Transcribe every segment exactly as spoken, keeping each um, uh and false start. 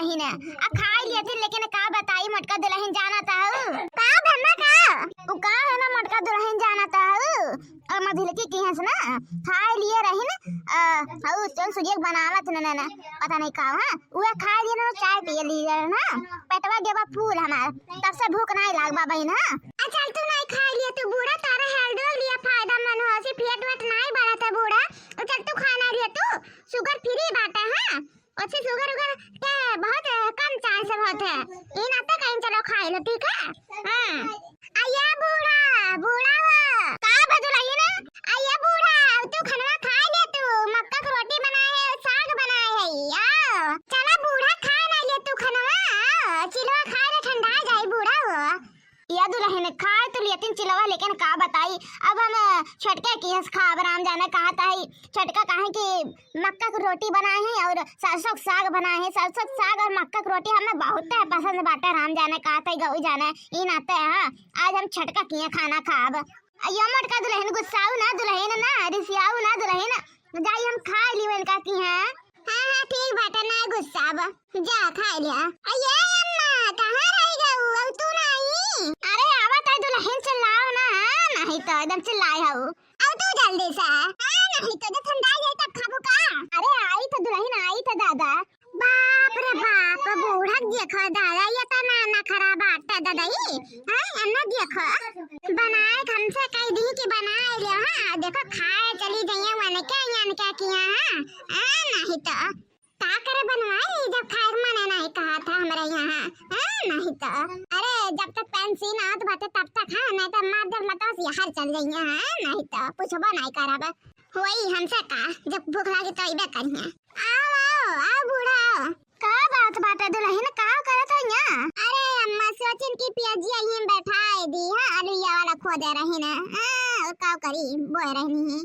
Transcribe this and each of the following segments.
ही ना। आ खाइ लियतिन, लेकिन का बताई मोटका दुलहिन, जानत हउ। का भम्मा का? उ का है ना मोटका दुलहिन, जानत हउ। अउ मझिलकी किहेस ना, खाइ लिए रहिन, अ, हउ चल सुजियक बनावत न, न, न, पता नहीं का, हाँ, उहे खाइ लिए ना, चाय पिए लिए ना, पेटवा गेबा फूल हमार, तब से भूख नाहीं लाग बा बहिन, हाँ। आ चल तू नाहीं खाइ लिए तू बूढ़ा, तारा हेल्थ लिए फायदामंद हो, सिर्फ पेट वेट नाहीं बढ़त है बूढ़ा, आ चल तू खाना लिए तू, sugar free बाटे, हाँ। ओसे sugar उगर के बहुत कम chance होत है। ई नाते कहीं चलो खाइ लो, ठीक है? हाँ। आ ये बूढ़ा, बूढ़ा वो। का बा दुलहिन? आ ये बूढ़ा, तू खनवा खाइ ले तू, मक्का के रोटी बनाए है, साग बनाए है, आओ। चला बूढ़ा खाइ ना ले तू खनवा, आओ, चिलवा खाइ ले ठंडा जाइ बूढ़ा वो। या दुलहिन खाइ तो लियतिन चिलवा, लेकिन का बताई, अब हम छोटके किहेस खाब, राम जाने कहत है, छोटका कहे कि मक्का के रोटी बनाए हैं और सरसों के साग बनाए हैं, सरसों के साग और मक्का के रोटी हमें बहुत पसंद बाटे, राम जाने कहत है, गऊ जाने, ई नाते, हाँ, आज हम छोटका किहे खाना खाब। आ यो मोटका दुलहिन गुस्साऊ ना दुलहिन ना, रिसियाऊ ना दुलहिन, जाई हम खाइ ली इनका किहे। हाँ, हाँ, ठीक बाटे, ना गुस्साब। जा, खाइ लिया। आ, ये अम्मा, कहाँ रहि गऊ? अउ तू नाहीं? अरे, आवत है दुलहिन, चिल्लाओ ना, हाँ, नाहीं तो एकदम चिल्लाए हऊ। अउ तू जल्दी से। हाँ, नाहीं तो जब ठंडा जाए तब खाबू का? अरे, आई तो दुलहिन, आई तो दादा। बाप रे बाप, बूढ़ा देखो दादा, ये तो ना, ना खराब बात है दादा, ई। हाँ, अन्ना देखो। बनाए हमसे कहि दी कि बनाए ले, हाँ, देखो खाए चली जाइए, वन के, यन के किहे, हाँ, हाँ, नाहीं तो। का करे बनवाई, जब खाए के मने नाहीं कहत है हमरे यहाँ, हाँ, नाहीं तो। अरे, जब तक पेंशन आवत बाटे, तब तक, हाँ, नाहीं तो मार जब लता से हर चल जाइए, हाँ, नाहीं तो, पूछबो नाहीं करब। होई हमसे का, जब भूख लागी तो अइबे करिए। आओ, आओ, आओ, बूढ़ा, आओ। का बात बाटे दुलहिन, का करत है यहाँ? अरे अम्मा, सोचिन कि पियजिया यहीं बैठाए दी, हाँ, अलुइया वाला खोदे रहिन, हाँ, अउ का करी, बोए रहनी है।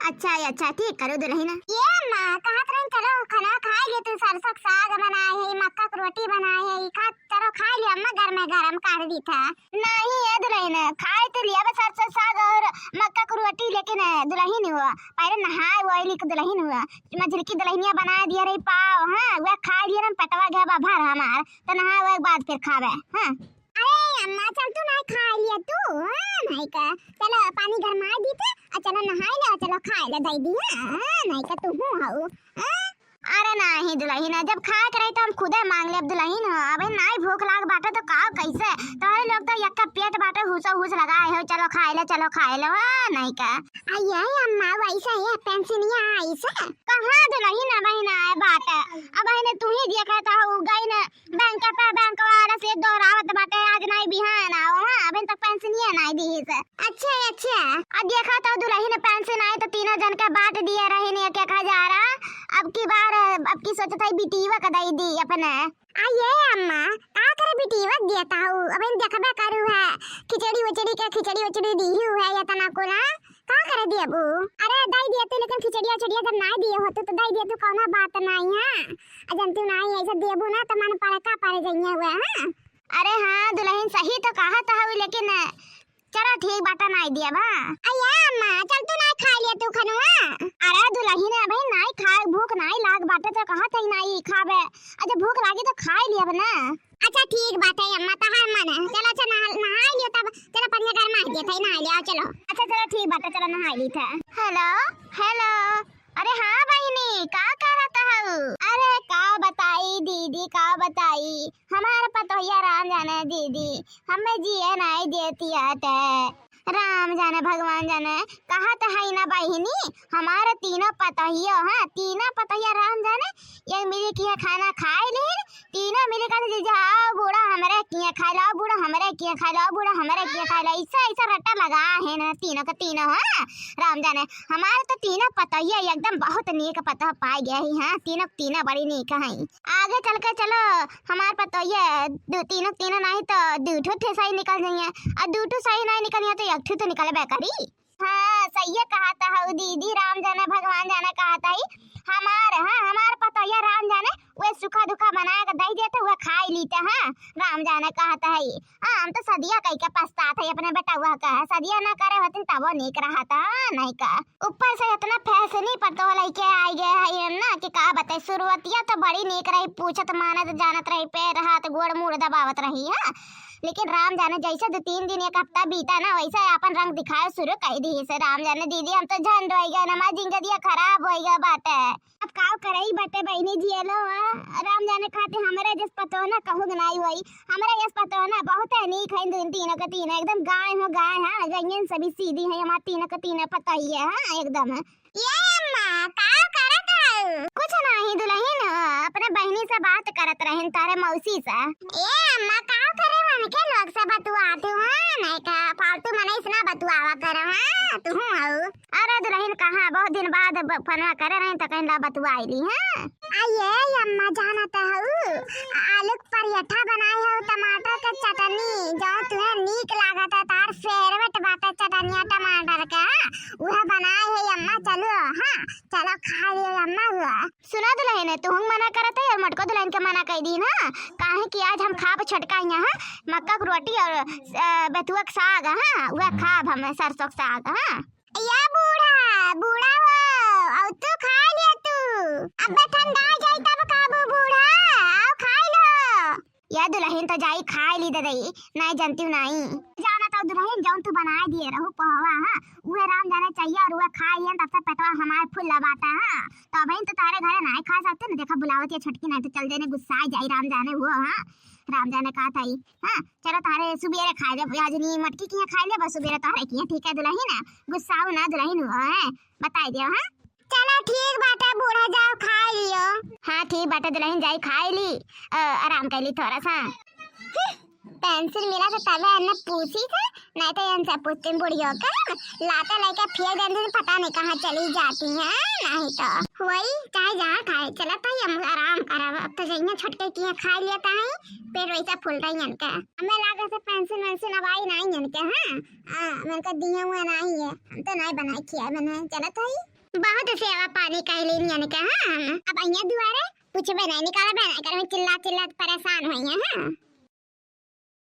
अच्छा, अच्छा, ठीक करो दुलहिन। ये अम्मा, कहत रहिन, चलो खाना खाइ लिए, तू सरसों के साग बनाए है, मक्का के रोटी बनाए है, ई खा, चलो खाइ लिए अम्मा, गरमे गरम काढ़ दी था। नाहीं ए दुलहिन, खाइ तो लिए बस सरसों के साग और मक्का के रोटी, लेकिन दुलहिन हुआ, पहिले नहाए वो लिख दुलहिन हुआ, मझिलकी दुलहिनिया बनाए दिया रही पाव, हाँ, वह खाइ लिए ना, पेटवा गया बा भर हमार, तो नहाए वो के बाद फिर खाबे, हाँ। अरे अम्मा, चल तू नाहीं खाइ लिया तू, हाँ, नाहीं का। चलो पानी गरमाए दी थे, आ चलो नहाइ ले, चलो खाइ ले दइ दी, हाँ, नाहीं का तू हूँ हऊ, हाँ। अरे नाहीं दुलहिन, जब खाए के रही तो हम खुदे माँग लेब दुलहिन हो। अबे नाहीं भूख लाग बाटे तो का, कैसे? तोहरे लोग तो यक्का पेट बाटे, हुसो हुस लगाए हो, चलो खाइ ले, चलो खाइ ले, हाँ, नाहीं का। आ ये अम्मा, वैसे ये पेंशनिया आई से? कहाँ दुलहिन, अबहिन आए बाटे, अबहिन तू ही देखा था, उ गई न बैंक पे, बैंक वाला से दोहरावत बाटे, आज नाहीं बिहान आओ, हाँ, अबहिन तक पेंशनिया नाहीं दिहिस। अच्छा, अच्छा। आ देखा तो दुलहिन पेंशन आई तो तीनों जन के बाँट दिए रहिन एक एक हजारा। अब की बार, अब की सोचत है बिटिया के दइ दी अपने। आ ये अम्मा, का करे बिटिया के देता हूँ, अबहिन देखबे करू है, खिचड़ी उचड़ी के, खिचड़ी उचड़ी दिहू है एतना कुल, हाँ? का करे देबू? अरे दइ दिया तू, लेकिन खिचड़िया उचड़िया जब नाहीं दिए होतू तो दइ दिया तू, कौनो बात नाहीं है। आ जनतू नाहीं, ऐसे देबू ना तो मन पड़का पड़ जइहे हुए, हाँ? अरे हाँ दुलहिन, सही तो कहत हऊ, लेकिन चलो ठीक बाटे, नाहीं दिया बा। अये अम्मा, चल तू नाहीं खाइ लिया तू खनुआ। अरे दुलहिन, अबे नाहीं खाए, भूख नाहीं लाग बाटे तो कहत है नाहीं खाबे। अच्छा भूख लागी तो खाइ लिया बा ना। अच्छा ठीक बाटे अम्मा, तहार मन है। चलो अच्छा नहा, नहाइ लियो तब, चलो पनिया गरमाइ देत है, नहाइ लियो, चलो। अच्छा चलो ठीक बाटे, चलो नहाइ ली थे। हेलो, हेलो, अरे हाँ बहिनी, का करत हऊ? अरे का बताई दीदी, का बताई, हमार पतोहिया राम जाने दीदी, हमें जिए नाहीं देती आटे। राम जाने भगवान जाने, कहत है ना बहिनी, हमार तीनों पतोहियो, हाँ, तीनों पतोहिया राम जाने, ये मिली किहे खाना खाइ लिहिन, तीनों मिली कहत, "जीजा, आओ बूढ़ा हमरे किहे खाइ लो, बूढ़ा हमरे किहे खाइ लो, बूढ़ा हमरे किहे खाइ लो।" ऐसा, ऐसा रट्टा लगा है ना तीनों का तीनों, हाँ, राम जाने। हमार तो तीनों पतोहिया एकदम बहुत नीक पतोह पाइ गए ही, हाँ, तीनों, तीनों बड़ी नीक हैं। आगे चल के चलो, हमार पतोहिया दू, तीनों, तीनों नाहीं तो दू ठो ठे सही निकल जइहे, और दू ठो सही नाहीं निकलिहे तो एक ठो तो निकलबे करी। हाँ, सहिए कहत हऊ दीदी, राम जाने भगवान जाने कहत हई। हमार, हाँ, हमार पतोहिया राम जाने, वे सूखा धूखा बनाए के दइ देते, वे खाइ लीते, हाँ, राम हम जाने कहत है, हाँ, हम तो सदिया कई के पछतात है अपने बेटवा का, सदिया ना करे होतिन तबो नीक रहत, हाँ, नहीं का। ऊपर से इतना फैशनी पर तो लइके आइ गए है ना कि का बताई, शुरुआतिया तो बड़ी नीक रही, पूछत मानत जानत रही, पैर हाथ गोड़ मूड़ दबावत रही, हाँ। लेकिन राम जाने जैसे दो तीन दिन एक हफ्ता बीता ना, वैसे अपन रंग दिखाए शुरू कर दी से। राम जाने दीदी, हम तो झंड होइ गए, हमार जिंदगिया खराब होइ गया बाटे। अब काव करई बाटे बहिनी, जियलो, हाँ? राम जाने खातिर हमरे जस पतोह ना कहूँ नाई होई, हमरे जस पतोह ना बहुत है नीक है, तीन, तीनों के तीनों एकदम गाय हो गाय, हाँ, गइयन सभी सीधी है, हमार तीनों के तीनों पतोहिए, हाँ, एकदम। ए अम्मा, का करत हऊ? कुछ नाही दुलहिन, अपने बहिनी से बात करत रहिन, तारे मौसी से। ए अम्मा, का करे मन के लोग से बतुआत हऊ, हाँ? नहीं का फालतू मनई से ना बतुआवा कर, हाँ? तू हऊ। अरे दुलहिन कहाँ, बहुत दिन बाद ब-, फोनवा करे रहिन तो कहीं ला बतुआइली, हाँ? आ ए अम्मा, जानत हऊ, आलू के पराठा बनाए हऊ, टमाटर के चटनी, जो तुहे नीक लागत है, तार favourite बाटे चटनिया टमाटर के, हाँ? उहे बनाए है अम्मा, चलो, हाँ, चलो खा लियो अम्मा हुआ। सुना दुलहिन, तुहूँ मना करत है और मोटको दुलहिन के मना कइ दी ना, काहे कि आज हम खाब छोटका हियाँ, हाँ, मक्का के रोटी और, अ, बेथुआ के साग, हाँ, उहे खाब हम सरसों के साग, हाँ। या बूढ़ा, बूढ़ा हो, और तू खा लियो तू, अबे ठंडा जाई तब खाबू बूढ़ा, आओ खा लो। या दुलहिन तो जाई खाइ ली ददई, नाई जनती नाई। जानत हऊ दुलहिन, जौन तू बनाए दिए रहू पोहवा, हाँ, उहे राम जाने चाहिए और उहे खाइ लियन, तब से पेटवा हमार फुल्ला बाटा, हाँ। तो अबहिन तो तारे घरे नाई खाइ सकते न, देखा बुलावत या छोटकी, नाई तो चल देने गुस्सा जाई राम जाने वो, हाँ। राम जाने का था ई, हाँ, चलो तारे सुबेरे खाइ ले, आज नी मटकी किहाँ खाइ ले, बस सुबेरे तारे किहाँ, ठीक है दुलहिन, गुस्साओ ना दुलहिन वो, हाँ, बताइ दियो, हाँ। चलो ठीक बाटे बूढ़ा, जाओ खाइ लियो। हाँ ठीक बाटे दुलहिन, जाई खाइ ली, अ, आराम कइ ली थोड़ा सा। पेंसिल मिला तो तबे एन्ने पूछी थे, नहीं तो इनसे पूछती बुढ़ियो के, लाते लेके फेंक देती, पता नहीं कहाँ चली जाती हैं, नहीं तो। वही, चाहे जहाँ खाए, चलत है, हम आराम करब, अब तो जइया छोटके किहाँ खाइ लेता है, पेट वैसा फूल रही इनके। हमें लागे से पेंसिल वेंसिल अब आई नहीं इनके, हाँ, हाँ, इनके दिए हुए नहीं है, हम तो नहीं बनाए खिया बने, चलत है। बहुत सेवा पानी कइ लेनी इनके, हाँ, हम अब अइया दुआरे, पूछबे नहीं, निकालबे नहीं करबे, चिल्ला चिल्ला परेशान होइया, हाँ।